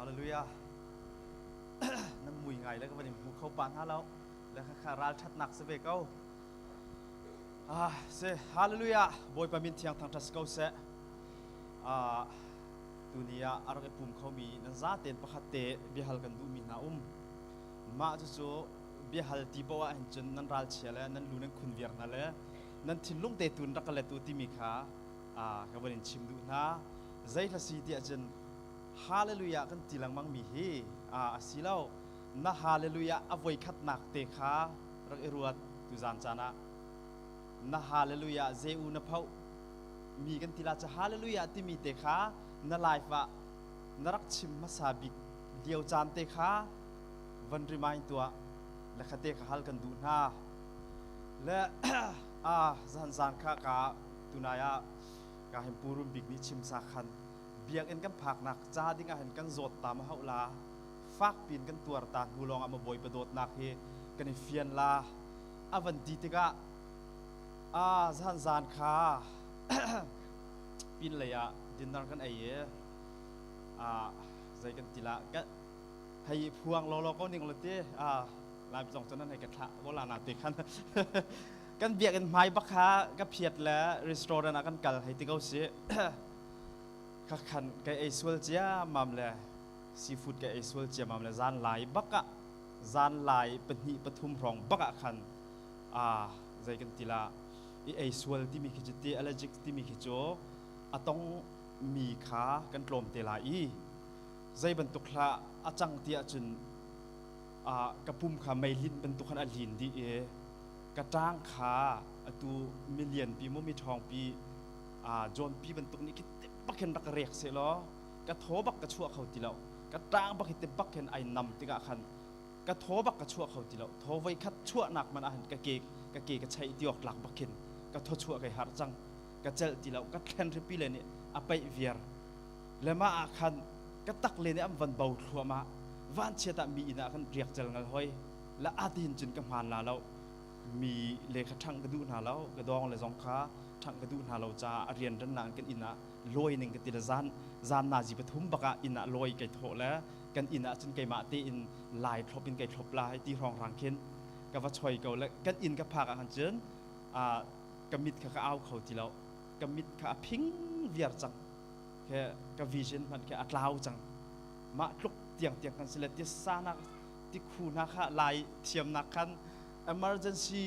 Hallelujah. Nan mui ngai le ka van in hmu kho pa hna lo. Le kha ral ṭhatnak si ve ko. Ah, se hallelujah. Bawipa min thiang thangṭhat si ko seh. Ah, tuni ah a rak i pum khomi nan zaten pakhat te biahal kan duhmi hna um. Mah cucu biahal ti poah ah hin cun nan ralchia le nan lu nan khun viar hna le nan thinlung te tun rak ka let u timi kha ka van in chim duh hna. Zei hla si tiah cun Hallelujah kan ti lengmang mi hi a si lo. Na Hallelujah a voikhatnak te kha rak i ruat tuzan caan ah. Na Hallelujah zei u na phoh mi kan ti la cu Hallelujah timi te kha na life ah na rak chim hmasa bik lio caan te kha van remind tuah le kha te kha hal kan duh hna. Le a zan zan kha ka tunai ah ka hin purum bik nih chim sa khan biakinn kan phaknak ca ding ah hin kan zawt ta ma hauh la fak pin kan tuar ta hnu lawng ah ma bawipa dawtnak hi kan i fian la a van ti tikah a zan zan kha pin lei ah dinner kan ei i a zei kan ti la ka hei phuang lawlaw ko ning lo ti a lai zong cun nan hei ka thlah ko la na te khan kan biakinn hmai bak kha ka phiat le restaurant ah kan kal hei ti ko si ka khan ka ei sual ciammam le seafood ka ei sual ciammam le zan lai bak ah zan lai pahnih pathum hrawng bak ah khan a zei kan ti la i ei sual timi khi cu ti allergic timi khi cu a tong mi kha kan tlawm te lai i zei bantuk hlah a cang ti ahcun ka pum kha meilin bantuk khan a lin dih i ka ṭang kha atu milian pi mu mi ṭhawng pi John pi bantuk nih khi bak hin rak rek seh law ka thaw bak ka chuah kho ti lo ka ṭang bak hi te bak hin ai nam tikah khan ka thaw bak ka chuah kho ti lo thaw voi khat chuahnak man ah hin ka ke ka ke ka chaih ti awk tlak bak khin ka thaw chuah kai har cang ka celh ti lo ka thlen ripi le nih a paih viar le mah ah khan ka tak le nih an van bo thluahmah vanchiat ah mi inn ah kan riak cel ngal hoi la atin cun ka hmaan la lo mi le kha ṭhangh ka duh hna lo ka dawng le zong kha ṭhangh ka duh hna lo caah a rian ran nak kan inn ah lawi ning ka ti le zan zan nazi pathum bak ah inn ah lawi kai thawh le kan inn ah cun keimah tein lai thlop in kai thlop lai ti hrawng rang khin ka va choi ko le kan inn ka phak ah khan cun ka mit kha ka au kho ti lo ka mit kha a phing viar cang ke ka vision hmanh ke a tlau cang mah tluk tiang tiang kan si le tisanak tikhu hna kha lai thiamnak khan emergency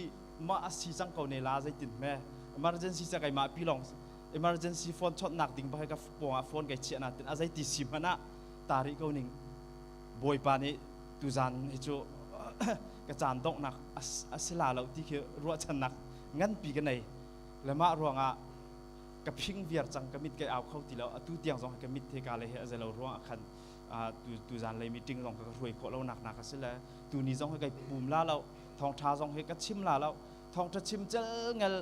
ma a si cang ko ne la zeitin hme emergency ca keimah pi long emergency phone chawtnak ding ba ka pawng ah phone kai chiah na tin a zei ti si hmanh ah tari ko ning bawipa nih tuzan hi cu ka caan donghnak a si la lo ti khi ruahchannak nganpi ka nei le mah ruangah ka phing viar cang ka mit kai au kho ti lo atu tiang zong ka mit the ka le he a zelo ruang ah khan tu tu zan lei meeting zong ka hruai khawh lo nak nak a si le tu ni zong hi kai pum la lo thawngtha zong hi ka chim la lo thawngtha chim cel ngel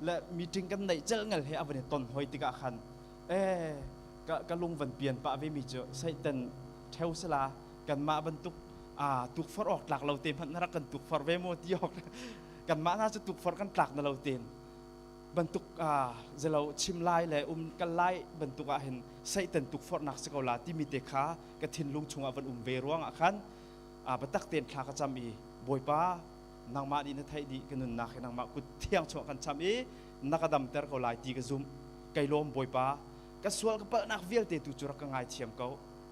le meeting kan neih cel ngel he a van i ton hoi tikah khan eh ka ka lung van pian pah ve mi cu Satan theu sela kanmah bantuk a tukforh awk tlak lo te hmanh na rak kan tukforh ve maw ti awk kanmah hna cu tukforh kan tlak na lo ten bantuk zelo chim lai le um kal lai bantuk ah hin Satan tukforhnak si ko la timi te kha ka thinlung chungah van um ve ruang ah khan biatak tein thla ka cam i Bawipa nangmah nih na theih dih ka nunnak hi nangmah kut thiang chungah kan cham i na ka damter ko lai ti ka zumh kai lawm Bawipa ka sual ka palhnak vialte tu cu rak ka ngaithiam ko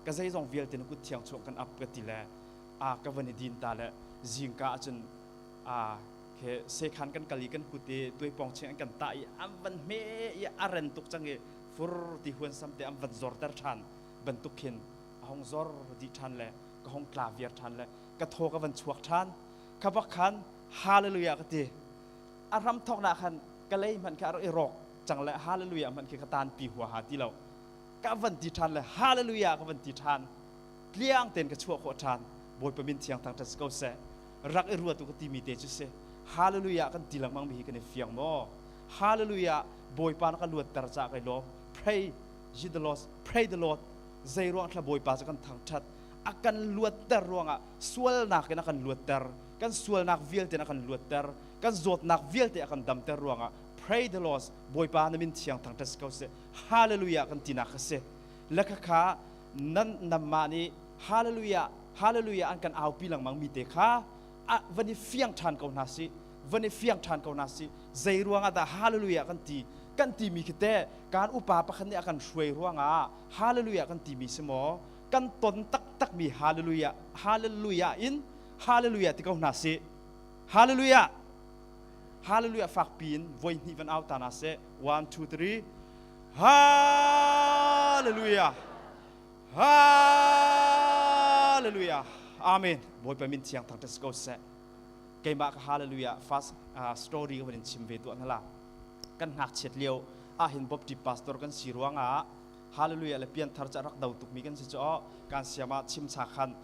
ka zeizong vialte na kut thiang chung kan ap ka ti le a ka van i din ta le zingka ahcun a Ke sekhan kan kal i kan kut i tuaipawng ching an kan tah i an van hme i a ren tuk cang i fur ti huan sam te an van zorter ṭhan bantuk khin a hong zor dih ṭhan le ka hong tla viar ṭhan le ka thaw ka van chuak ṭhan kha bak khan hallelujah ka ti a ram thawknak khan ka lei hmanh kha a rak i rawk cang le hallelujah hmanh khi ka tan pi huaha ti lo ka van ti ṭhan le hallelujah ka van ti ṭhan tliang tein ka chuah khawh ṭhan Bawipa min thiang thangṭhat si ko seh rak i ruat u ka timi te cu si hallelujah kan ti lengmang mi hi kan i fiang maw hallelujah Bawipa na ka luatter caah kai lawm pray ye the Lord pray the Lord zei ruang thla Bawipa cu kan thangṭhat a kan luatter ruangah sualnak in a kan luatter kan sualnak vialte in a kan luatter kan zawtnak vialte a kan damter ruangah pray the Lord Bawipa na min thiang thangṭhat si ko seh hallelujah kan tinak kha si le khakha nan namah nih Hallelujah, Hallelujah an kan aupi lengmang mi te kha van i fiang ṭhan ko hna sih. Van i fiang ṭhan ko hna sih. Zei ruangah dah Hallelujah kan ti? Kan timi khi teh kan upa pakhat nih a kan hruai ruangah Hallelujah kan timi si maw? Kan ton taktakmi Hallelujah, Hallelujah in Hallelujah ti ko hna sih. Hallelujah! Hallelujah fakpi in voi hnih van au ta na seh. 1 2 3 Hallelujah! Hallelujah! Amen. Bawipa min thiang thangṭhat si ko seh. Keimah ka hallelujah fast story ka van in chim ve tuah hna la. Kan ngakchiat lio ahhin Baptist pastor kan si ruangah hallelujah le pianthar ca rak do tukmi kan si cu kan siam ah chimcha khan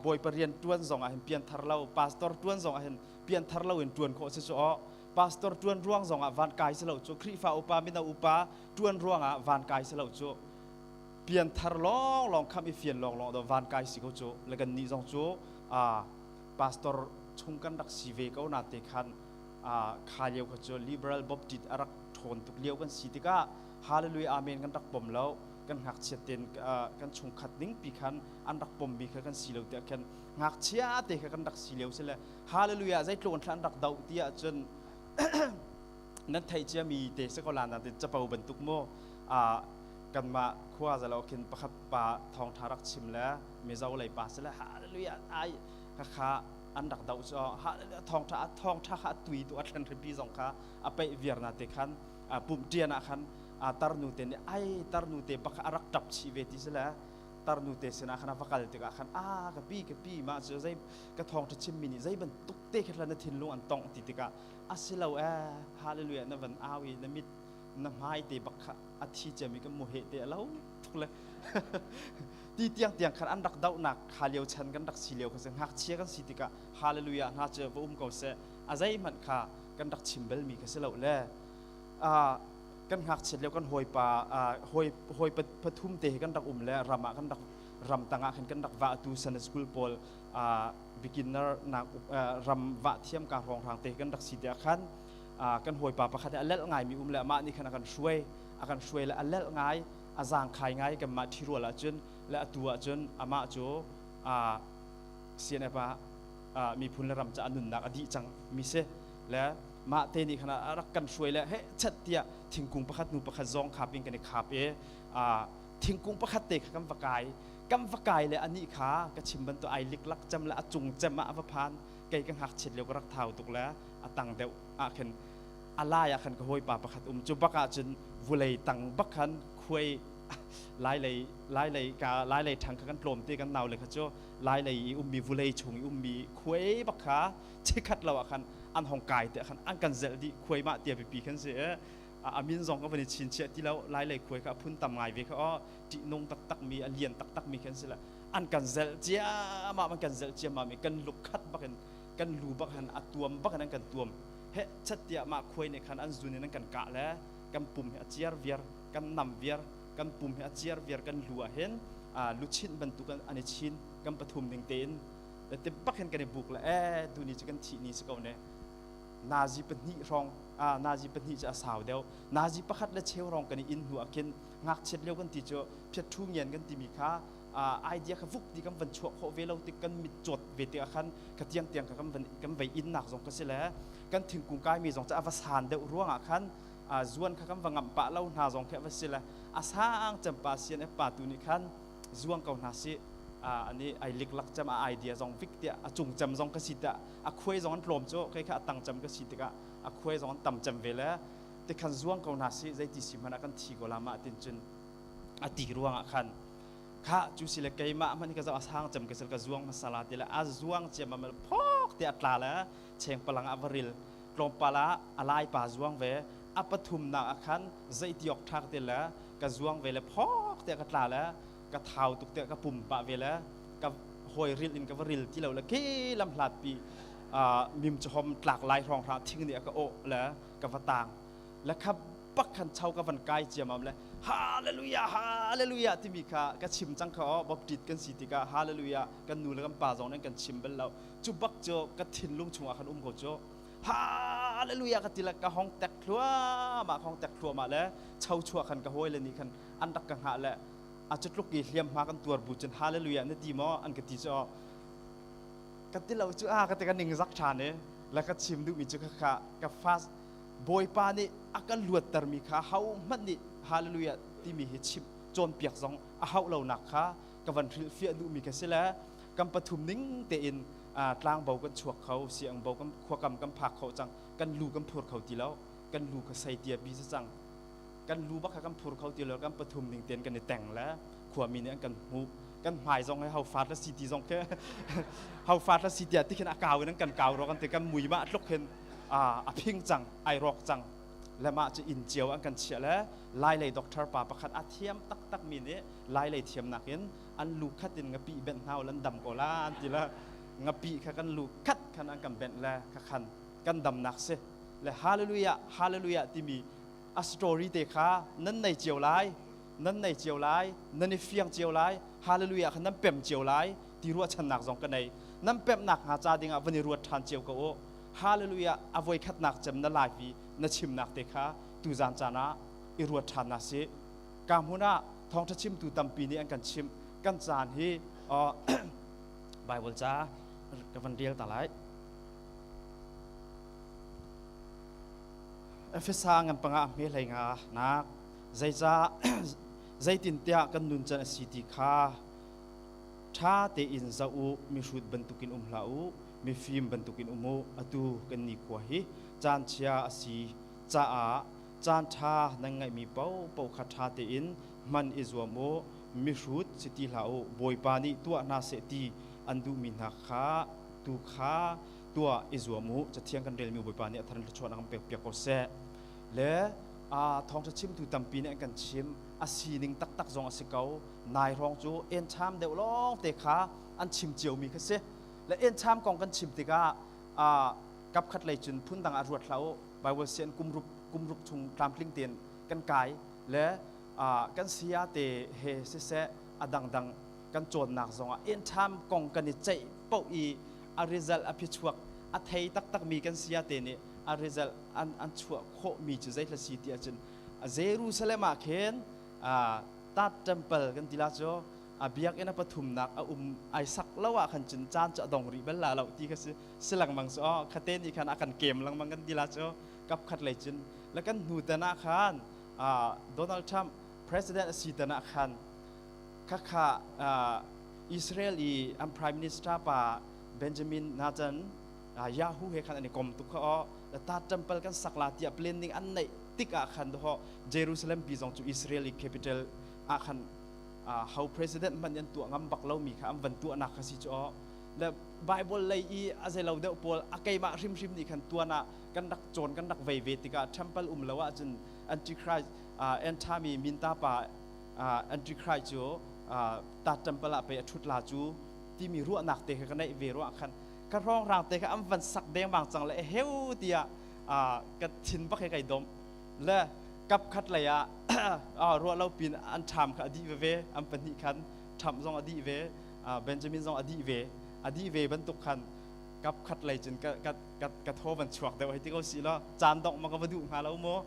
Bawipa rian ṭuan zong ah hin pianthar lo pastor ṭuan zong ah hin pianthar lo in ṭuan khawh si cu pastor ṭuan ruang zong ah van kai si lo cu Khrihfa upa mino upa ṭuan ruang ah van kai si lo cu pianthar lawnglawng khamh i fian lawnglawng do van kai si ko cu le kan nih zong cu pastor chung kan rak si ve ko na te khan kha lio kha cu liberal baptist a rak ṭhawn tuk lio kan si tikah hallelujah amen kan rak pom lo kan ngakchiat ten kan chungkhat ning pi khan an rak pommi kha kan si lo tiah khan ngakchia te kha kan rak si lio si le hallelujah zeitluk an rak doh tiah cun nan theih ciami te si ko la na te capo bantuk mu kanmah khua zalo khin pakhat pa thawngtha rak chim le mizo lei pa si le hallelujah ai kha kha an rak doh cu hallelujah thawngtha thawngtha kha tui tu a thlen hripi zong kha a peih viar na te khan pumh ṭian ah khan tarnu te nih ai tarnu te bak a rak ṭap chih ve ti si le tarnu te sinah khan a va kal tikah khan a ka pi ka pi mah cu zei ka thawngṭha chimmi nih zei bantuk te kha na thinlung an tongh ti tikah a si lo ee hallelujah na van au i na mit na hmai te bak kha a thi ciami kan mu he te a lo tuk le ti tiang tiang khan an rak dohnak kha lio chan kan rak si lio kha si ngakchia kan si tikah hallelujah hna cu va um ko seh a zeihmanh kha kan rak chim balmi kha si lo le kan ngakchiat lio kan hawipa hawi hawi pathum te hi kan rak um le ram ah kan rak ram tangah khan kan rak vah tu Sunday school pawl beginner nak ram vah thiam ka hrawng hrang te kan rak si tiah khan kan hawipa pakhat a lelh ngai mi um le amah nih khan a kan hruai a kan hruai le a lelh ngai a zaangkhai ngai kanmah ṭhirual ahcun le atu ahcun amah cu CNF ah miphun le ram ca a nunnak a dih cang mi si le mah te nih khan a rak kan hruai le he chat tiah thingkung pakhat nu pakhat zong khap in kan i khap i thingkung pakhat te kha kan va kai kan va kai le anih kha ka chim bantuk ai liklak cem le a cung cem ah a va phan kei ka ngakchiat lio ka rak thau tuk le a tang deuh ah khin a lai ah khan ka hawipa pakhat um cu bak ah cun vulei tang bak khan khuai lai lei lai lei ka lai lei ṭhang kha kan tlawm te kan nau le kha cu lai lei i ummi vulei chung i ummi khuai bak kha chikhat lo ah khan an hong kai te khan an kan zelh dih khuai mah tia pipi khan si a min zong ka van i chinchiah ti lo lai lei khuai kha a phun tam ngai ve kha aw ṭihnung taktak mi a lian taktak mi khan si le an kan zelh ciammam an kan zelh ciammam i kan lukhat bak in kan lu bak han a tuam bak in an kan tuam he chat tiah mah khuai nih khan an zun in an kan kah le kan pum hi a ciar viar kan nam viar kan pum hi a ciar viar kan lu ah hin luchin bantuk an i chin kan pathum ning tein te bak hin kan i buk le eh tuni cu kan thih ni si ko ne nazi pahnih hrawng nazi pahnih cu a sau deuh nazi pakhat le cheu hrawng kan i inn hnu ah khin ngakchiat lio kan ti cu phiat thu ngian kan timi kha idea kha vuk ti kan van chuah khawh ve lo tik kan mit cawt ve tik ah khan ka tiang tiang kha kan van kan vei inn nak zong ka si le kan thingkung kai mi zong cu a va san deuh ruang ah khan zuan kha kan va ngamh pah lo hna zong khi a va si le a sang cem pa CNF pa tu nih khan zuang ko hna si ani ai liklak cem a idea zong vik tiah a cung cem zong ka si tiah a khuai zong an tlawm cu kei kha a tang cem ka si tikah a khuai zong an tam cem ve le tikhan zuang ko hna si zeiti si hmanh ah kan thi ko la mah tin cun a ti ruangah khan kha cu si le keimah hmanh ka zoh a sang cem ka sel ka zuang hmasa la ti le a zuang ciam ma phok te a tla le cheng palang ah va ril tlawmpal ah a lai pa zuang ve a pathumnak ah khan zeitiok ṭhak te le ka zuang ve le phok te ka tla le ka thau tuk te ka pum pah ve le ka hawi ril in ka va ril ti lo le ke lam hlat pi mim chahom tlak lai hrawng hra thing nih a ka awh le ka va tang le kha bak khan chau ka van kai ciamam le hallelujah hallelujah timi kha ka chim cang kha aw baptist kan si tikah hallelujah kan nu le kan pa zong nan kan chim bal lo cu bak cu ka thinlung chungah khan um ko cu hallelujah ka ti le ka hong tek thluahmah ka hong tek thluahmah le cho chuah khan ka hawi le nih khan an rak ka hngah le. A cu tluk i hliamhma kan tuar bu cun hallelujah na ti maw an ka ti cu ka ti lo cu a ka ti ka ning zak ṭhan i la ka chim duhmi cu kha ka fast Bawipa nih a kan luattermi kha ho hmanh nih hallelujah timi hi chim cawnpiak zong a hauh lonak kha ka van hrilhfiah duhmi ka si le kan pathum ning tein tlangbo kan chuak kho siangbo kan khuakam kan phak kho cang kan lu kan phur kho ti lo kan lu kha sei tia bi si cang kan lu bak kha kan phur kho ti lo kan pathum ning tein kan i teng le khuami nih an kan hmuh kan hmai zong he ho fat la si ti zong khi ho fat la si tiah ti khin a kau in an kan kau ro kan ti kan mui ma tluk hin a phing cang ai rawk cang le mah cu inn cio an kan chiah le lai lei doctor pa pakhat a thiam taktak mi nih lai lei thiamnak in an lu khat in ngapi benh hna lan dam ko la an ti la ngapi kha kan lu khat khan an kan benh le kha khan kan damnak si le hallelujah hallelujah timi a story te kha nan nei cio lai nan nei cio lai nan i fiang cio lai hallelujah kha nan pem cio lai ti ruahchannak zong ka nei nan pemnak hnga ca dingah van i ruat ṭhan cio ko u hallelujah a voi khatnak cem na life i na chimnak te kha tuzan caan ah i ruat ṭhan na si ka hmun ah thawngṭha chimtu tampi nih an kan chimh kan caan hi Bible ca ka van rel ta lai Efesa ngan panga hme hlei nga nak zeica zeitintiah kan nun can a si ti kha ṭha tein zoh u mihrut bantukin um hlah u mifim bantukin um u atu kan nikhua hi caan chia a si caah caan ṭha nan ngeihmi paohpaoh kha ṭha tein hman i zuam u mihrut si ti hlah u Bawipa nih tuah hna seh ti an duhmi hna kha tu kha tuah i zuam u cathiang kan relmi Bawipa nih a thar in thluachuahnak kan pek piak ko seh le thawngṭha chimtu tampi nih an kan chim a sining taktak zong a si ko nai hrawng cu encham deuh lawng te kha an chim ciomi kha si le encham kong kan chim tikah kapkhat lei cun phundang ah ruat hlah u Bible sian kumruk kumruk chung tlamtling tein kan kai le kan saya te he siseh a dangdang kan cawnnak zongah encham kong kan i ceih paoh i a result a phichuak a thei taktakmi kan saya te nih a result an an chuah khawhmi cu zeithla si ti ahcun Jerusalem ah khin Tat Temple kan ti la cu a biakinn a pathumnak a um ai sak lo ah khan cun caan cu a dong rih bal la lo ti kha si si lengmang cu aw khate nih khan a kan kem lengmang kan ti la cu kap khat lei cun le kan hnu tan ah khan Donald Trump president a si tan ah khan khakha Israel i an prime minister pa Benjamin Nathan Yahoo he khan an i kom tuk kha aw Tat Temple kan sak la tiah planning an neih tik ah khan ho Jerusalem pi zong cu Israel i capital ah khan ho president hmanh an tuah ngam bak lomi kha an van tuahnak kha si cu aw le Bible lei i a zeilo deuh pawl a keimah hrimhrim nih khan tuan ah kan rak cawn kan rak vei ve tikah temple um lo ahcun antichrist entami minta pa antichrist cu tat temple ah pei a ṭhut la cu timi ruahnak te kha ka neih ve ruah khan ka hrawnghrang te kha an van sak dengmang cang le heu tiah ka thin bak he kai dom le kap khat lei ah ruah lo pin an ṭham kha a dih veve an pahnih khan Trump zong a dih ve Benjamin zong a dih ve a dih ve bantuk khan kap khat lei cun ka ka ka ka thaw van chuak deuh hei ti ko si law caan dongh ma ka va duh hnga lo maw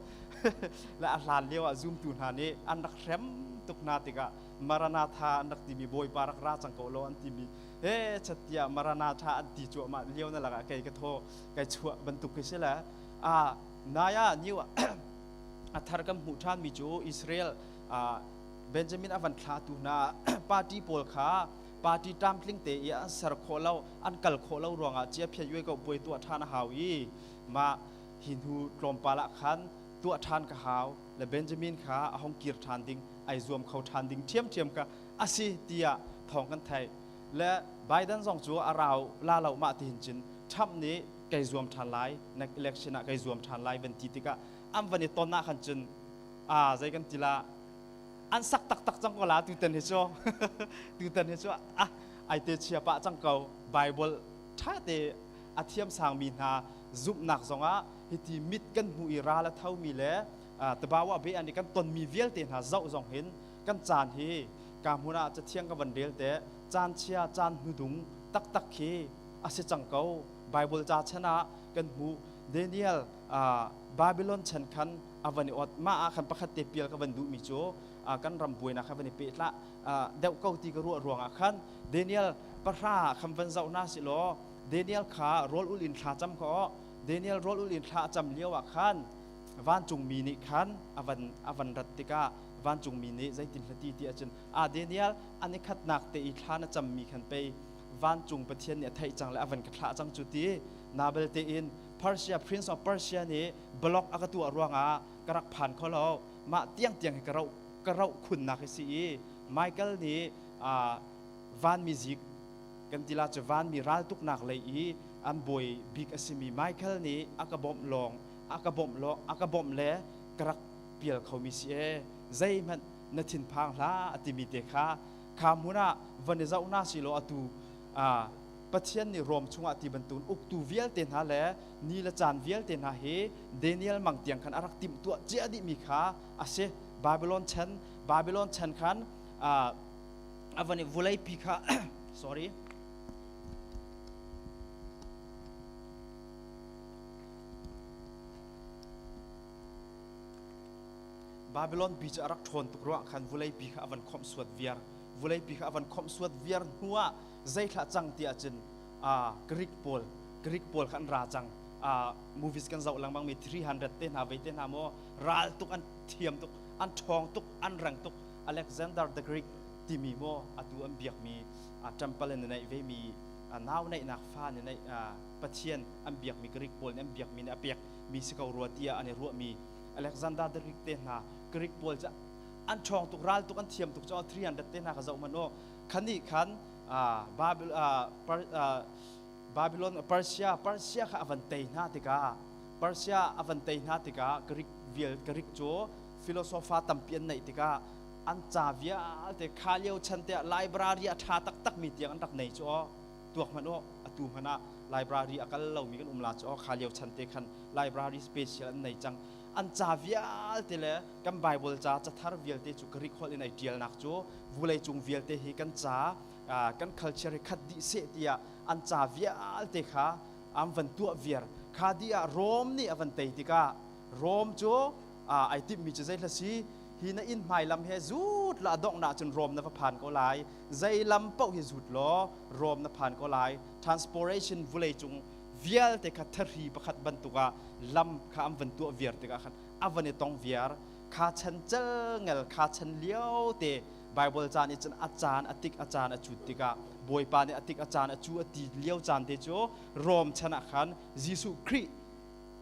le a hlan lio ah zumtu hna nih an rak hrem tuk hna tikah Maranatha an rak timi Bawipa rak ra cang ko law an timi he chattiah Maranatha an ti cuahmah lio na lakah kei ka thaw kai chuah bantuk khi si le a nai ah new a thar kan hmuh ṭhanmi cu Israel Benjamin a van thlatu hna party pawl kha party tlamtling te i an ser khawh lo an kal khawh lo ruangah cia phiat yue ko puai tuah ṭhan a hau i mah hi hnu tlawmpal ah khan tuah ṭhan ka hau le Benjamin kha a hong kir ṭhan ding ai zuam kho ṭhan ding ṭhiamṭhiam ka asi tiah thawng kan theih le Biden zong cu a rau la lo mah ti hin cun Trump nih kai zuam ṭhan lai next election ah kai zuam ṭhan lai van ti tikah an van i ton ah khan cun a zei kan ti la an sak taktak cang ko la tutan hi cu tutan hi cu ah ai te chia pah cang ko Bible ṭha te a thiam sangmi hna zumhnak zongah hiti mit kan hmu i ral a thomi le tabawa be an i kan tonmi vialte hna zoh zong hin kan caan hi ka hmun ah cathiang ka van rel te caan chia caan hnudung taktak khi a si cang ko Bible ca chan ah kan hmu Daniel Babylon chan khan a van i ot. Mah ah khan pakhat te pial ka van duhmi cu kan ram buainak kha van i pehtlah deuh ko ti ka ruah ruangah khan Daniel pahra ah khan van zoh hna sih law Daniel kha rawl ul in thla cam kho Daniel rawl ul in thla a cam lio ah khan vancungmi nih khan a van a van rat tikah vancungmi nih zeitin hlati ti ahcun a Daniel an i khatnak te i thla na cammi khan pei vancung Pathian nih a theih cang le a van ka thlah cang cu ti Nabal tein Persia Prince of Persia nih block a ka tuah ruangah ka rak phan kho lo mah tiang tiang hi ka roh ka roh khunnak hi si i Michael nih vanmi zik kan ti la cu vanmi raltuknak lei i an bawi bik a simi Michael nih a ka bawmh lawng a ka bawmh law a ka bawmh le ka rak pial khomi si e zeihmanh na thinphang hlah a timi te kha kha hmun ah van i zoh hna si law atu Pathian nih Rom chungah ti bantukin uktu vialte hna le ni le caan vialte hna hi Daniel mang tiang khan a rak timhtuah cia dihmi kha a si. Babylon chan Babylon chan khan a van i vuleipi kha sorry Babylon pi cu a rak ṭhawn tuk ruangah khan vuleipi kha a van khawmh suat viar. Vuleipi kha a van khawmh suat viar hnuah zeithlah cang ti ahcun Greek pawl Greek pawl kha an ra cang. Movies kan zoh lengmang mi 300 te hna vei te hna maw ral tuk an thiam tuk an ṭhawng tuk an reng tuk Alexander the Greek timi maw atu an biakmi temple in neih ve mi nau neihnak fa nih neih Pathian an biakmi Greek pawl nih an biakmi nih a pek mi si ko rua tiah an i ruahmi Alexander the Greek te hna Greek pawl cu an ṭhawng tuk ral tuk an thiam tuk cu 300 te hna kha zoh hmanh u khani khan Babylon Persia Persia kha a van tei hna tikah Persia a van tei hna tikah Greek vial Greek cu philosopher tampi an neih tikah an ca vialte kha lio chan te ah library a ṭha taktak mi tiang an rak nei cu aw tuak hmanh u atu hmanh ah library a kal lomi kan um la cu aw kha lio chan te khan library special an nei cang an ca vialte le kan Bible ca cathar vialte cu Greek holh in ai ṭialnak cu vulei cung vialte hi kan ca kan culture hi khat dih seh tiah an ca vialte kha an van tuah viar kha dih ah Rome nih a van tei tikah Rome cu ai timhmi cu zei hla si hi na inn hmai lam he zut la donghnak cun Rome na va phan ko lai zei lam paoh hi zut law Rome na phan ko lai transportation vulei cung vialte kha thahri pakhat bantuk ah lam kha an van tuah viar tikah khan a van i tong viar kha chan celngel kha chan lio te Bible caan i cun a caan a tik a caan a cut tikah Bawipa nih a tik a caan a cu a ti lio caan te cu Rom chan ah khan Jesuh Khrih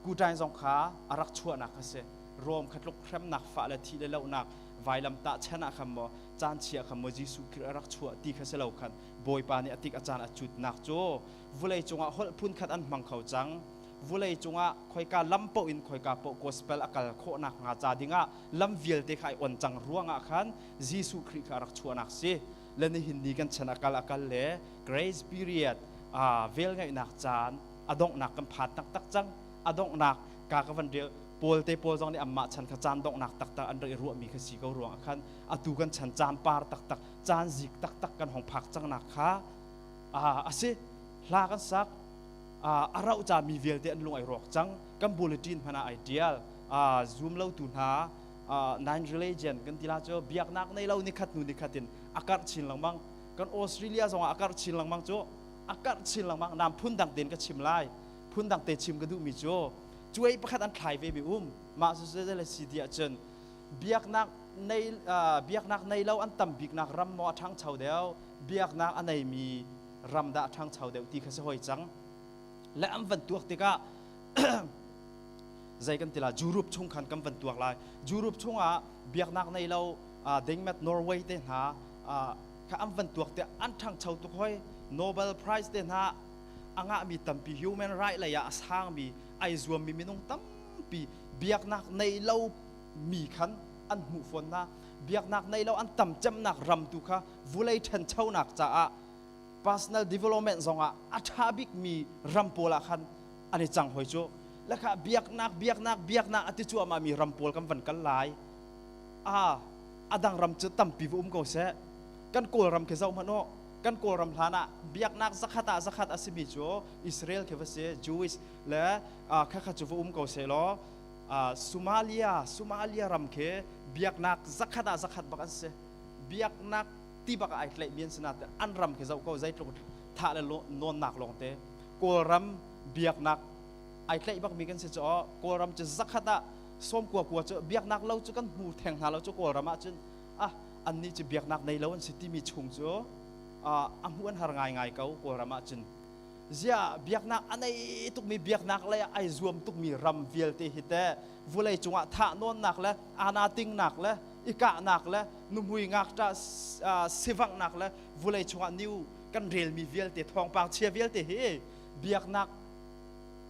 kuṭain zong kha a rak chuahnak a si. Rom kha tluk hremnak fah le thih le lohnak vailamtah chan ah khan maw caan chia khan maw Jesuh Khrih a rak chuah ti kha si lo khan Bawipa nih a tik a caan a cutnak cu vulei cungah holh phunkhat an hmang kho cang. Vulei cungah khoika lam paoh in khoika paoh gospel a kal khawhnak hnga ca dingah lam vialte kha ai on cang ruangah khan Jesuh Khrih kha a rak chuahnak si. Le nihin ni kan chan a kal a kal le grace period velngeihnak caan a donghnak kan phan taktak cang a donghnak ka ka van rel Paul te pawl zong nih anmah chan kha caan donghnak taktak an rak i ruahmi kha si ko ruangah khan atu kan chan caan par taktak caan zik taktak kan hong phak cangnak kha a si hla kan sak a rauh ca mi vialte an lung ai rawk cang kan bulletin hmanh ah ai tial zoom lo tu hna nine religion kan ti la cu biaknak nei lo nikhat hnu nikhat in a karh chin lengmang kan Australia zongah a karh chin lengmang cu a karh chin lengmang nam phundang tein ka chim lai phundang te chim ka duhmi cu cuai pakhat an thlai ve mi um mah cu le si ti ahcun biaknak nei biaknak nei lo an tam biknak ram maw a ṭhangcho deuh biaknak a neimi ram dah a ṭhangcho deuh ti kha si hoi cang le an van tuak tikah zei kan ti la Europe chung khan kan van tuak lai Europe chungah biaknak nei lo Denmark Norway te hna kha an van tuak te an ṭhangcho tuk hoi Nobel Prize te hna a ngahmi tampi human right lei ah a sangmi ai zuammi minung tampi biaknak nei lo mi khan an hmuh fawn hna biaknak nei lo an tam cemnak ram tu kha vulei ṭhanchonak caah personal development zongah a ṭha bikmi ram pawl ah khan an i cang hoi cu lekha biaknak biaknak biaknak a ti cuahmah mi ram pawl kan van kal lai a a dang ram cu tampi va um ko seh kan kawlram khi zoh hmanh u kan kawlram hlan ah biaknak zakhat ah zakhat a simi cu Israel khi va si Jewish le khakha cu va um ko seh law Somalia, Somalia ram khi biaknak zakhat ah zakhat bak an si. Biaknak ti bak ah ai tlaihmi an si nain an ram khi zoh ko, zeitluk thah le nawnnak lawng te. Kawlram biaknak ai tlaih bakmi kan si cu Kawlram cu zakhat ah 90 kua cu biaknak lo cu kan hmu theng hna lo cu. Kawlram ah cun ah annih cu biaknak nei lo an si timi chung cu a hmuh an har ngaingai ko. Kawlram ah cun ziah biaknak a nei tukmi, biaknak lei ah ai zuam tukmi ram vialte hi teh vulei cungah thah nawnnak le ana tingnak le i kahnak le nuhmui ngakṭah sivanghnak le vulei chungah new kan relmi vialte, thawngpang chia vialte hi biaknak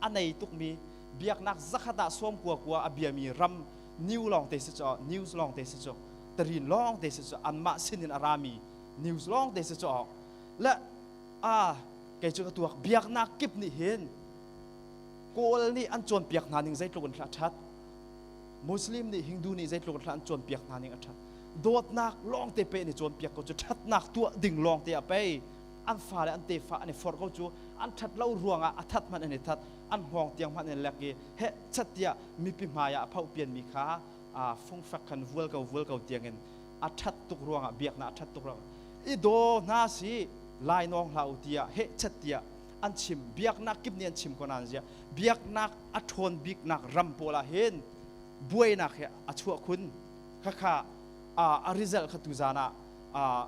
a nei tukmi, biaknak 100 ah 90 kua a biami ram new lawng te si cu, news lawng te si cu, tarin lawng te si cu, anmah sinin a rami news lawng te si cu. Le a kei cu ka tuak, biaknak kip nih hin Kawl nih an cawnpiak hna ning zeitluk in hlah ṭhat, Muslim nih, Hindu nih zeitluk in hlah an cawnpiak hna ning a ṭhat, dawtnak lawng te pe an i cawnpiak ko cu. Ṭhatnak tuah ding lawng te ah pei an fale, an tefa an i forh ko cu. An ṭhat lo ruangah a that hmanh an i that, an hngawng tiang hmanh an lek i heh chat tiah mipi hmai ah a phoh pianmi kha fungfek khan vual ko, vual ko tiangin a ṭhat tuk ruangah, biaknak a ṭhat tuk ruangah i daw hna si, lai nawng hlah u tiah heh chat tiah an chim. Biaknak kip nih an chim ko nain ziah biaknak a ṭhawn biknak ram pawl ah hin buainak he a chuah khun? Khakha a result kha tuzan ah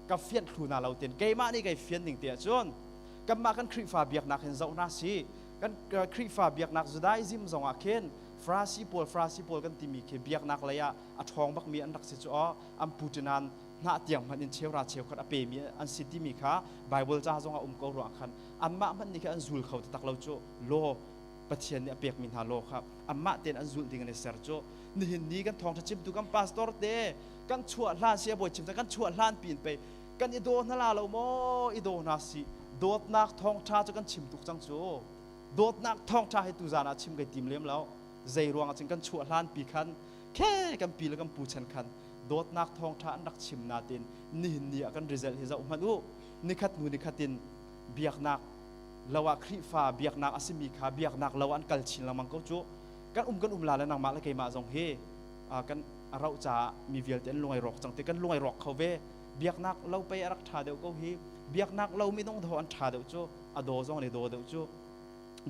ka fianh thlu na lo ten. Keimah nih kei fian ning te ahcun kanmah kan Khrihfa biaknak hin zoh hna si. Kan Khrihfa biaknak Judaism zong ah khin Farasi pawl, Farasi pawl kan timi khi biaknak lei ah a ṭhawng bakmi an rak si cu. An putinan hnah tiang hmanh in cheura cheukhat a pemi an si timi kha Bible ca zong ah um ko ruang khan anmah hmanh nih khan an zul kho taktak lo cu. Law, Pathian nih a pekmi hna law kha anmah tein an zulh ding an i ser cu. Nihin ni kan thawngṭha chimtu kan pastor te kan chuah hlan si a bawi chim kan chuah hlan pin pei kan i daw hna la lo maw? I daw hna si. Dawtnak thawngṭha cu kan chim tuk cang cu. Dawtnak thawngṭha hi tuzan ah chim kai tim lem lo. Zei ruang ah cun kan chuah hlan pi khan khe kan pi le kan pu chan khan dawtnak thawngṭha an rak chim natin nihin ni ah kan result hi zoh hmanh u. Nikhat hnu nikhat in biaknak lo ah, Khrihfa biaknak a simi kha biaknak lo an kal chin lengmang ko cu. Kan um, kan um la le nangmah le keimah zong hi kan a rauh caah mi vialte an lungai rawk cang ti kan lungai rawk kho ve. Biaknak lo pei a rak ṭha deuh ko hi. Biaknak lo minung dho an ṭha deuh cu, a daw zong an i daw deuh cu.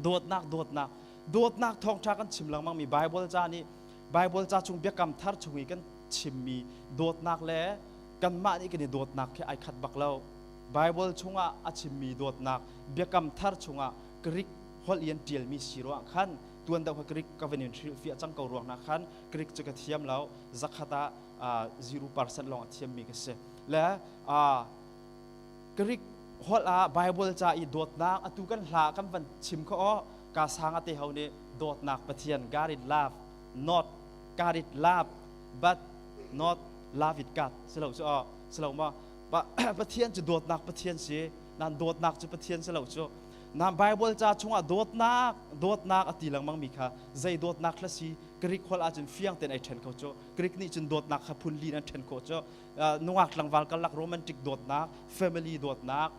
Dawtnak, dawtnak, dawtnak thawngṭha kan chim lengmang mi Bible ca nih, Bible ca chung Biakam Thar chung i kan chimmi dawtnak le kanmah nih kan i dawtnak khi ai khat bak lo. Bible chungah a chimmi dawtnak, Biakam Thar chungah Greek holh i an ṭialmi si ruangah khan tuan deuh kha Greek ka van in hrilhfiah cang ko ruang hna khan Greek cu ka thiam lo, 100 ah 0% lawng a thiammi ka si. Le Greek holh ah Bible ca i dawtnak, atu kan hla kan van chim kho aw ka sang ate ho nih dawtnak Pathian, God is love, not God is love but not love it God si lo cu aw si lo ma? Pathian cu dawtnak Pathian si nan dawtnak cu Pathian si lo cu. Na Bible ca chungah dawtnak, dawtnak a ti lengmang mi kha zei dawtnak hla si? Greek holh ahcun fiang tein ai ṭhen kho cu. Greek nih cun dawtnak kha phun li in an ṭhen khawh cu: nungak tlangval karlak romantic dawtnak, family dawtnak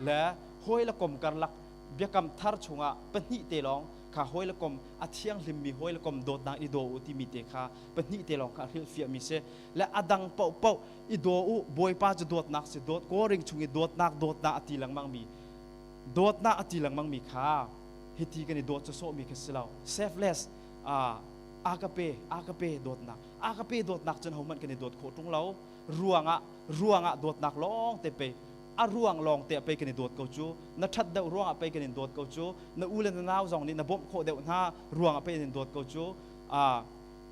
le hawi le kom karlak. Biakam Thar chungah pahnih te lawng kha hawi le kom, a thianghlimmi hawi le kom dawtnak, i daw u timi te kha pahnih te lawng kha a hrilhfiahmi si le a dang paohpaoh i daw u, Bawipa cu dawtnak si, dawt koring chung i dawtnak, dawtnak a ti lengmang mi, dawtnak a ti lengmang mi kha hiti kan i dawt cu sawhmi kha si lo. Selfless, agape, agape dawtnak, agape dawtnak cun hohmanh kan i dawt khawh ṭung lo. Ruangah, ruangah dawtnak lawng te pe, a ruang lawng te pei kan i dawt ko cu. Na ṭhat deuh ruangah pei kan in dawt ko cu. Na u le na nau zong nih na bawmh khawh deuh hna ruangah pei an in dawt ko cu.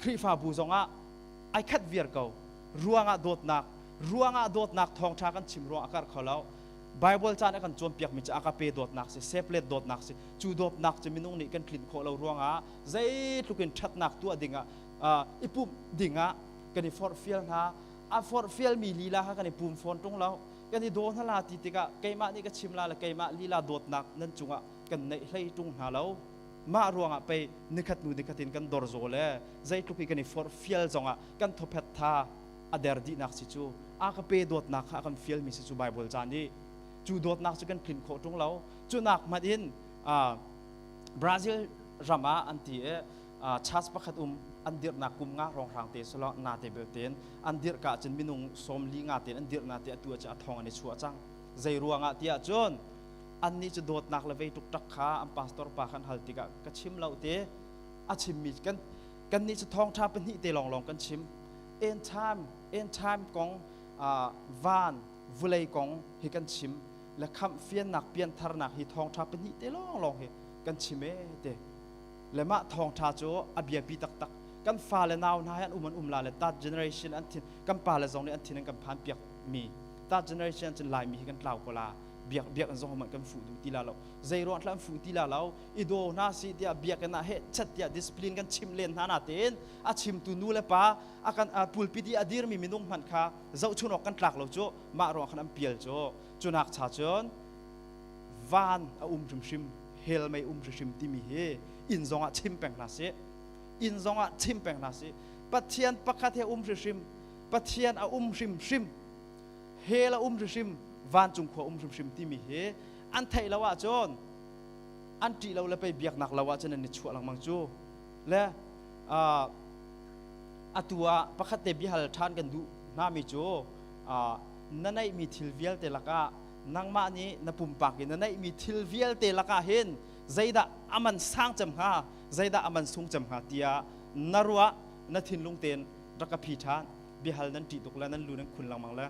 Khrihfabu zongah ai khat viar ko. Ruangah dawtnak, ruangah dawtnak thawngṭha kan chim ruang a karh kho lo. Bible caan a kan cawnpiakmi cu agape dawtnak si, seplet dawtnak si. Cu dawtnak cu minung nih kan tlinh khawh lo ruangah zeitluk in ṭhatnak tuah dingah, i pumh dingah kan i forhfial hna, a forhfialmi lila kha kan i pum fawn ṭung lo. Kan i daw hna la ti tikah keimah nih ka chim la le keimah lila dawtnak nan cungah kan neih hlei ṭung hna lo. Mah ruangah pei nikhat hnu nikhat in kan dor zaw le zeitluk i kan i forhfial zongah kan thawphet tha a der dihnak si cu. A ka pe dawtnak kha a kan fialmi si cu Bible ca nih. Cu dawtnak cu kan tlinh khawh ṭung lo. Cu nak hmanh in Brazil ram ah an ti i Church pakhat um an dirhnak kum nga hrawnghrang te silo na te belten an dirh ka cun minung 45 nga ten an dirh na te atu ah a thong an i chuah cang. Zei ruangah tiah cun annih cu dawtnak le vei ṭukṭak kha an pastor pa khan hal tikah ka chim lo te a chimmi kan kannih cu thawngṭha pahnih te lawnglawng kan chim. End time end time kong van vulei kong hi kan chim le khamh fiannak piantharnak hi thawngṭha pahnih te lawnglawng hi kan chim e te. Le mah thawngṭha cu a biapi taktak. Kan fale nau hna hi an um an um la le that generation an thin kan pale zong nih an thin an kan phan piak mi that generation cun Laimi hi kan tlau ko la. Biak biak an zong kan fuh duh ti la lo. Zei ruang thla an fuh ti la lo. I daw hna si tiah biakinn ah heh chat tiah discipline kan chim len hna na tein a chimtu nu le pa a kan pulpit i a dirmi minung hmanh kha zohchun awk kan tlak lo cu mah ruang khan an pial cu. Cunak cha cun van a um hrimhrim hell mei um hrimhrim timi hi inn zongah chim peng hna sih. Inn zongah chim peng hna sih. Pathian pakhat he um hrimhrim Pathian a um hrimhrim hell a um hrimhrim vancung khua um hrimhrim timi hi an theih lo ahcun an ṭih lo le pei biaknak lo ahcun an i chuah lengmang cu. Le atu ah pakhat te biahal ṭhan kan duh hna mi cu na neihmi thil vialte lakah nangmah nih na pumpak in na neihmi thil vialte lakah hin zeidah aman sang cem hnga zeidah aman sung cem hnga tiah na ruah na thinlung tein rak ka phi ṭhan. Biahal nan ṭih tuk le nan lu nan khun lengmang le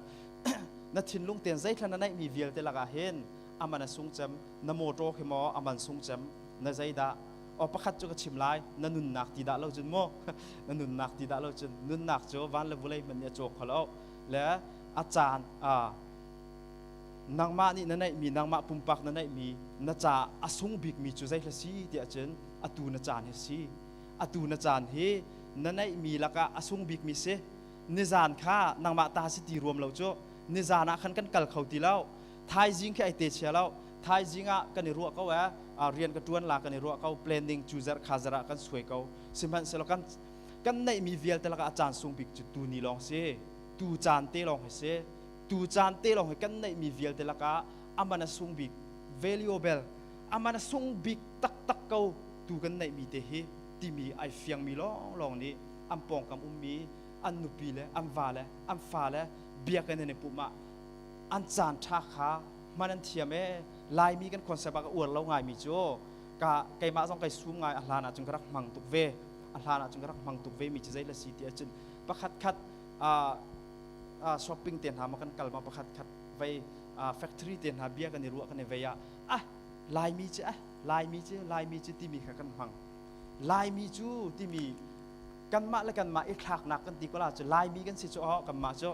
na thinlung tein zeithla na neihmi vialte lakah hin aman a sung cem na motor khi maw aman sung cem na zeidah o pakhat cu ka chim lai na nunnak ti dah lo cun mu na nunnak ti dah lo cun nunnak cu van le vulei hmanh nih a caw kho lo le a caan nangmah nih na neihmi nangmah pumpak na neihmi na ca a sung bikmi cu zeihla si tiah cun atu na caan hi si. Atu na caan hi na neihmi lakah a sung bikmi si. Nizan kha nangmah ta si ti ruam lo cu. Nizan ah khan kan kal kho ti lo. Thaizing khi ai te chia lo. Thaizing ah kan i ruah ko e rian ka tuan la kan i ruah ko planning cu zarh kha zarh ah kan suai ko. Sihmanhsehlaw kan kan neihmi vialte lakah a caan sung bik cu tu ni lawng si. Tu caan te lawng hi si. Tu caan te lawng hi kan neihmi vialte lakah aman a sung bik valuable aman a sung bik taktak ko tu kan neihmi te hi timi ai fiangmi lawnglawng nih an pawngkam ummi an nupi le an va le an fa le biakinn an i pumh ah an caan ṭha kha hman an thiam e. Laimi kan concept ah ka uar lo ngaimi cu ka keimah zong kai sum ngai a hlan ah cun ka rak hmang tuk ve. A hlan ah cun ka rak hmang tuk ve mi cu zei la si ti ahcun pakhat khat shopping te hna ma kan kal ma pakhat khat vei factory te hna bia kan i ruah kan i vei ah ah Laimi cu ah Laimi cu Laimi cu timi kha kan hmang. Laimi cu timi kanmah le kanmah i thlaknak kan ti ko la cu Laimi kan si cu oh kanmah cu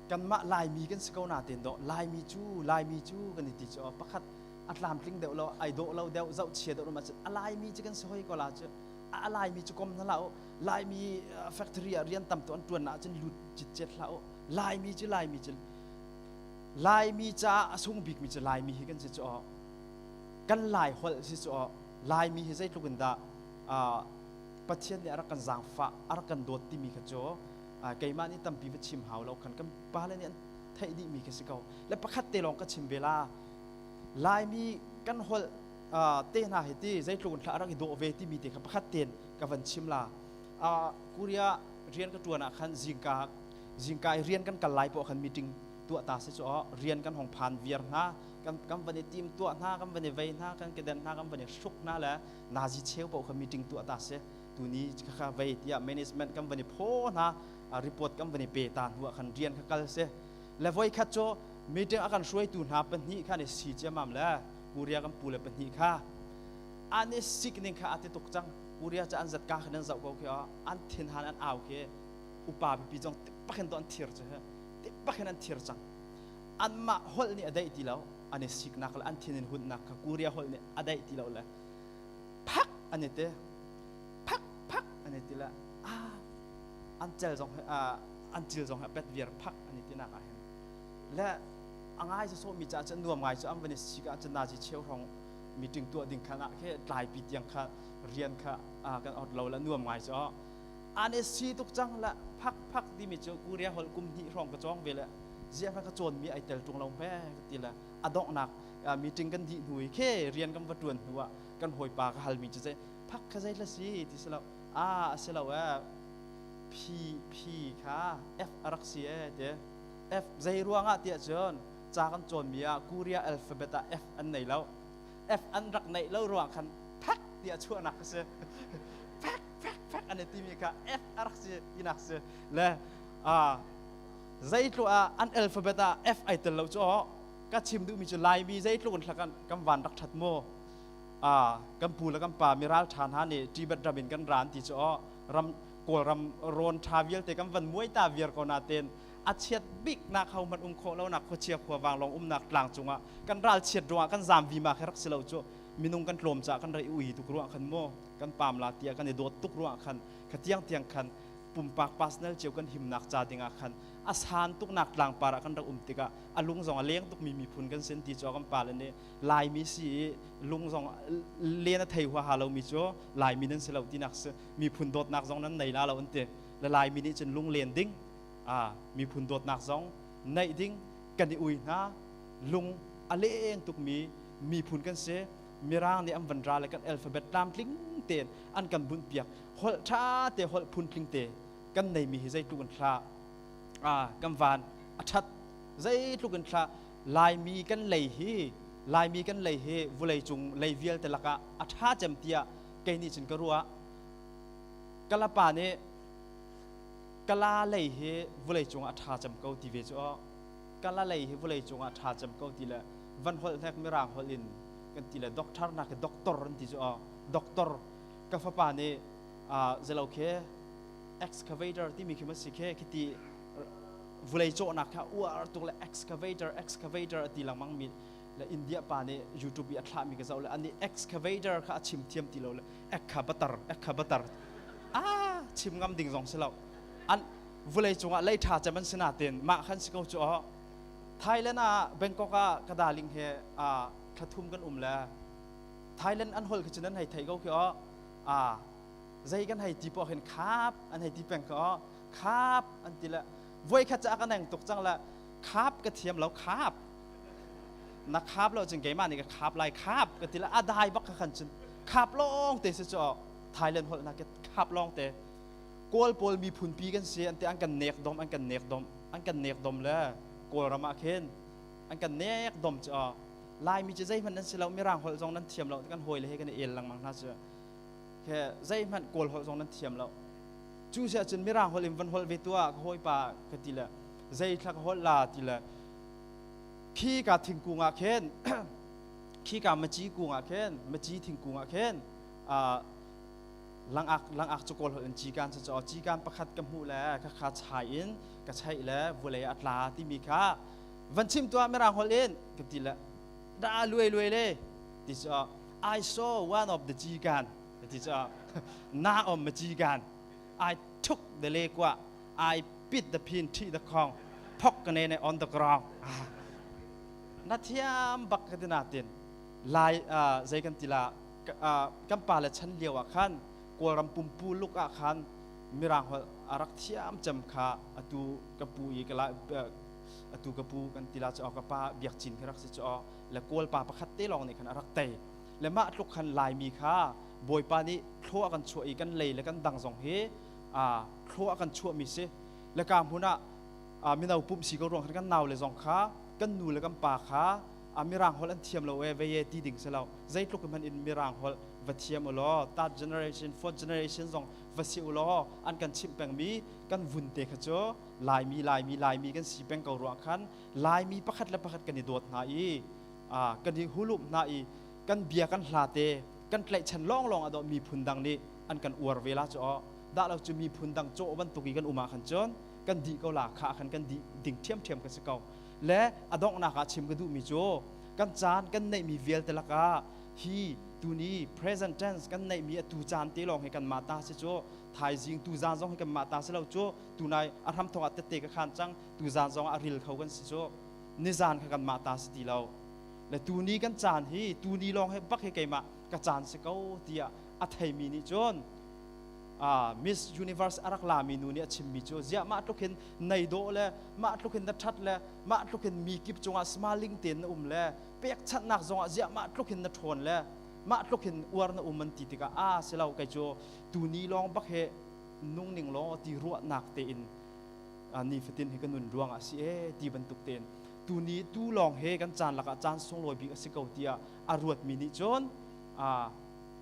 kanmah Laimi kan si ko na ten do Laimi cu Laimi cu kan i ti cu oh pakhat a tlamtling deuh lo ai dawh lo deuh zoh chia deuh ma a Laimi cu kan si hoi ko la cu a Laimi cu kom na la u Laimi factory ah rian tam tu an tuan ah cun lut citcet hlah u Laimi cu Laimi cu Laimi caah a sung bikmi cu Laimi hi kan si cu aw kan Lai holh si cu aw Laimi hi zeitluk in dah Pathian nih a rak kan zaangfah a rak kan dawt timi kha cu keimah nih tampi va chim hau lo khan kan pale nih an theih dihmi kha si ko. Le pakhat te lawng ka chim ve la. Laimi kan holh te hna hi ti zeitluk in thla a rak i dawh ve timi te kha pakhat tein ka van chim la. Korea rian ka ṭuan ah khan zingka zingka i rian kan kal lai poah khan meeting tuah ta si cu rian kan hong phan viar hna kan kan van i tim tuah hna kan van i vei hna kan keden hna kan van i hruk hna le nazi cheu paoh kha meeting tuah ta si tuni kha vei tiah management kan van i phaw hna report kan van i pe ta hnu ah khan rian kha kal si. Le voi khat cu meeting a kan hruaitu hna pahnih kha an i si ciamam le Korea kan pu le pahnih kha an i sik ning kha a ti tuk cang. Korea cu an zatka khan an zoh ko khi an thinhan an au khi upa pipi zong tikpak in to an thir cu tikpak in an thir cang. Anmah holh nih a daih ti lo an i siknak le an thin in hunnak kha Korea holh nih a daih ti lo le phak an i ti phak phak an i ti le ah an cel zong an cil zong he pet viar phak an i ti nak ah hin. Le a ngai sawsawh mi caah cun nuam ngai cu an van i sik ah cun nazi cheu hrawng meeting tuah ding khan ah khi tlaipi tiang kha rian kha kan ot lo le nuam ngai cu an i si tuk cang le phak phak timi cu Korea holh kum hnih hrawng ka cawng ve le ziah ka cawn mi ai tel ṭung lo hme ka ti le a donghnak. Meeting kan dih hnu i khe rian kan va ṭuan hnu ah kan hawipa ka halmi cu zei phak kha zei hla si ti si lo a a si lo e P P kha F a rak si e ti F zei ruangah tiah cun ca kan cawnmi ah Korea alphabet ah F an nei lo. F an rak neih lo ruang khan phak tiah chuahnak a si. Phak phak phak an i timi kha F a rak si tinak si. Le zeitluk ah an alphabet ah F ai tel lo cu ka chim duhmi cu Laimi zeitluk in hlakan kan van rak ṭhat mu. Kan pu le kan pa miral ṭha hna nih Tibet ram in kan ran ti cu ram Kawlram rawn ṭha vialte kan van muai ta viar ko nain a chiat bik nak ho hmanh um khawh lonak khuachia khuavang lawng umnak tlang cungah kan ral chiat ruangah kan zaam vima khi rak si lo cu. Minung kan tlawm caah kan rei ui tuk ruangah khan maw kan pam la tiah kan i dawt tuk ruangah khan kha tiang tiang khan pumpak personal cio kan himnak ca dingah khan a san tuknak tlangpar ah kan rak um tikah a lung zong a leng tukmi miphun kan sin ti cu kan pale nih Laimi si i lung zong len a thei huaha lomi cu Laimi nan si lo tinak si, miphun dawtnak zong nan nei la lo an ti. Le Laimi nih cun lung len ding, miphun dawtnak zong neih ding kan i ui hna. Lung a leng tukmi miphun kan si. Mirang nih an van ra le kan alphabet tlamtling tein an kan bunh piak, holh ṭha te, holh phuntling te kan neimi hi zeitluk in thla kan van a ṭhat, zeitluk in thla Laimi kan lei hi, Laimi kan lei hi vulei cung lei vialte lakah a ṭha cem tiah kei nih cun ka ruah. Kalapa nih Kala lei hi vulei cungah a ṭha cem ko ti ve cu aw. Kala lei hi vulei cungah a ṭha cem ko ti le van holh hnek Mirang holh in kan ti le doctor nak hi doctor an ti cu aw. Doctor ka fapa nih zelo khi excavator timi khi ma si khi khiti vulei cawhnak kha uar tuk le excavator excavator a ti lengmang mi le India pa nih YouTube i a thlahmi ka zoh le ani excavator kha a chim thiam ti lo le ekhabatar ekhabatar ah chim ngam ding zong si lo. An vulei cungah lei ṭha cem an si natin mah khan si ko cu aw. Thailand ah Bangkok ah ka darling he thla thum kan um le Thailand an holh khi cu nan hei thei ko khi aw. Zei kan hei ti poh hin khap an hei ti peng ko aw, khap an ti le voi khat ca ka neng tuk cang le khap ka thiam lo, khap na khap lo cun keimah nih ka khap lai, khap ka ti le a dai bak kha khan cun khap lawng te si cu. Thailand holh na khap lawng te. Kawl pawl miphun pi kan si an te, an kan nek dom, an kan nek dom, an kan nek dom le Kawlram ah khin an kan nek dom cu. Laimi cu zeihmanh nan si lo, Mirang holh zong nan thiam lo, kan hawi le he kan i el lengmang hna cu he, zeihmanh Kawl holh zong nan thiam lo cu si ahcun Mirang holh in van holh ve tuah ka hawipa ka ti le zei thla ka holh la ti le khi ka thingkung ah khin, khi ka maci kung ah khin, maci thingkung ah khin langak langak cu Kawl holh in cikan cu caw cikan pakhat ka hmuh le ka kha chai in ka chaih le vulei a tla timi kha van chim tuah Mirang holh in ka ti le da luai luai le ti cu I saw one of the cikan ti cu na om ma cikan I took the le kwa I pit the pin thi the khong phok ka ne ne on the ground. Na thiam bak ka ti natin Lai zei kan ti la, kan pa le chan lio ah khan Kawlram pumpu luk ah khan Mirang holh a rak thiam cem kha atu ka pu i ka la atu ka pu kan ti la cu ka pa Biak Cin khi rak si cu le Kawl pa pakhat te lawng nih khan a rak tei le mah tluk khan Laimi kha Bawipa nih thlua kan chuah i kan lei le kan dang zong hi thlua kan chuahmi si le ka hmun ah mino pumh si ko ruang khan kan nau le zong kha kan nu le kan pa kha Mirang holh an thiam lo e vei e ti ding si lo. Zeitluk hmanh in Mirang holh va thiam u law third generation, fourth generation zong va si u law an kan chimh pengmi kan vun te kha cu Laimi, Laimi, Laimi kan si peng ko ruang khan Laimi pakhat le pakhat kan i dawt hna i kan i hulumh hna i kan bia kan hla te kan tlaihchan lawnglawng a dawh miphun dang nih an kan uar ve la cu aw dah lo cu miphun dang cawh bantuk i kan um ah khan cun kan dih ko la kha khan kan dih ding ṭhiamṭhiam kan si ko. Le a donghnak ah chim ka duhmi cu kan caan kan neihmi vialte lakah hi tuni present tense kan neihmi atu caan te lawng hi kanmah ta si cu. Thaizing tuzaan zong hi kanmah ta si lo cu. Tunai a hramthawk ah tette ka khan cang, tuzaan zong ah a ril kho kan si cu. Nizaan kha kanmah ta si ti lo le tuni kan caan hi tuni lawng he bak hi keimah ka caan si ko tiah a theimi nih cun Miss Universe a rak lami nu nih a chimmi cu ziah mah tluk hin nei dawh le mah tluk hin na ṭhat le mah tluk hin mi kip cungah smiling tein na um le Pekchanhnak zongah ziah mah tluk hin na ṭhawn le mah tluk hin uar na um an ti tikah, a si lo, kei cu tuni lawng bak he nung ning law ti ruahnak tein nifatin hi ka nun ruangah a si e ti bantuk tein, tuni tu lawng he kan caan lakah caan sunglawi bik a si ko tiah a ruatmi nih cun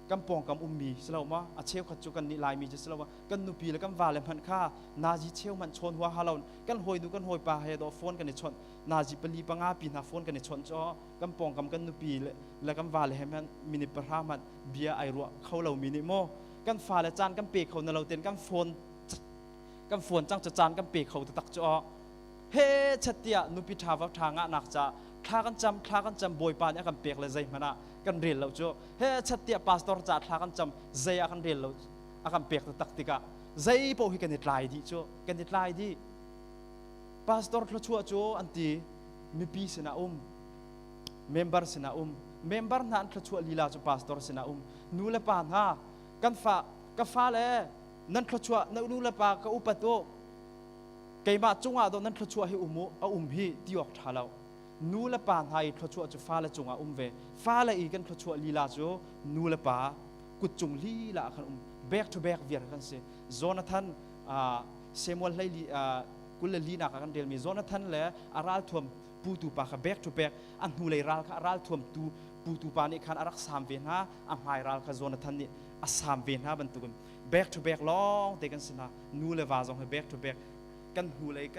kan pawngkam ummi si lo ma, a cheukhat cu kan nih Laimi cu si lo ma, kan nupi le kan vale hmanh kha nazi cheu hmanh chawn hua ha lo, kan hawinu kan hawipa he dawh phone kan i chawnh, nazi pali panga pi hna phone kan i chawnh cu kan pawngkam kan nupi le kan vale he hmanh minute 10 hmanh bia ai ruah kho lomi nih maw, kan fale caan kan pe kho na lo ten kan phone cang cu caan kan pe kho taktak cu he chat tiah nupi ṭha va ṭha ngahnak ca thla kan cam, thla kan cam, Bawipa nih a kan pek le zeihmanh ah kan rel lo cu he chat tiah pastor ca thla kan cam, zei ah kan rel lo, a kan pek taktak tikah zei paoh hi kan i tlai dih cu, kan i tlai dih. Pastor thluachuah cu an ti mipi sinah um, member sinah um, member hna an thluachuah lila cu pastor sinah um. Nu le pa hna, kan fa ka fale nan thluachuah na nu le pa ka upat u, keimah cungah dawh nan thluachuah hi um u, a um hi ti awk ṭha lo. Nu le pa hna i thluachuah cu fale cungah um ve, fale i kan thluachuah lila cu nu le pa kut cung lila ah khan um, back to back viar kan si. Jonathan, Samuel hleili 24 nak ah kan relmi Jonathan le a ralthuam putu pa kha back to back, a hnulei ral kha a ralthuam tu putu pa nih khan a rak saam ve hna, a hmai ral kha Jonathan nih a saam ve hna bantukin back to back lawng te kan si hna. Nu le va zong hi back to back, kan hnulei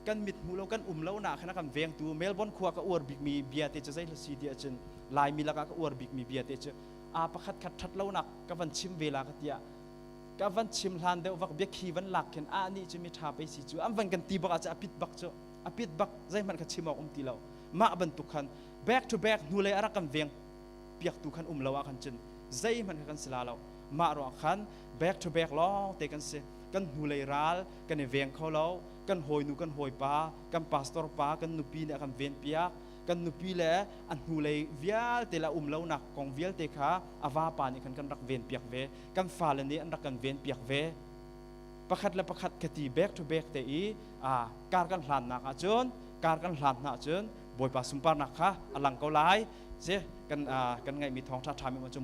kan mit hmu lo kan um lo na khan a kan vengtu. Melbourne khua ka uar bikmi bia te cu zei si ti ahcun, Laimi lakah ka uar bikmi bia te cu a pakhat khat ṭhat lonak ka van chim ve la ka tiah ka van chim hlan deuh vak biakhi van lak khin a nih cu mi ṭha pei si cu an van kan ti bak ah cu a pit bak cu, a pit bak, zeihmanh kha chim awk um ti lo. Mah bantuk khan back to back hnulei a rak kan veng piaktu khan um lo ah khan cun zeihmanh kha kan si la lo. Mah ruang khan back to back lawng te kan si. Kan hnulei ral kan i veng kho lo. Kan hawinu, kan hawipa, kan pastor pa, kan nupi nih a kan ven piak. Kan nupi le a hnulei vialte le a um lonak kong vialte kha a vapa nih khan kan rak ven piak ve, kan fale nih an rak kan ven piak ve. Pakhat le pakhat khati back to back te i kar kan hlannak ahcun, kar kan hlan hna ahcun, Bawipa sunparnak kha a lang ko lai. Si kan kan ngaihmi thawngṭha ṭhami cu.